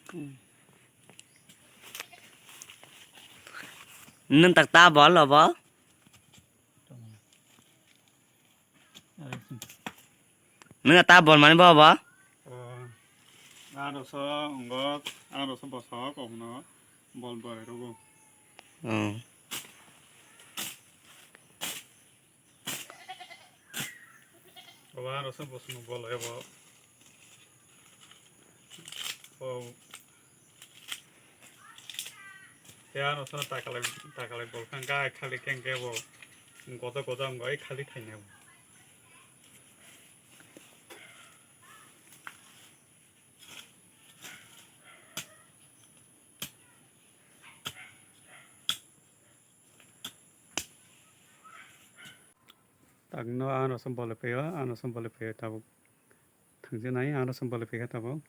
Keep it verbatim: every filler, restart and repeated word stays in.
Hmm. Nwng tak ta bol obo? Nwng ta bol mani bo obo? O, aro so wngo, aro so bosok, omono bol bwrwi rwgo. Hmm. Obo aro se bosongni bol ebo. O. He aro se takalai, takalai bol kha, gai khali khe, khe bo goda goda wngwi khali thainai bo. Takno ano se bole phaio, ano se bole phaio tabuk. Thangjaknai ano se bole phaikha tabuk.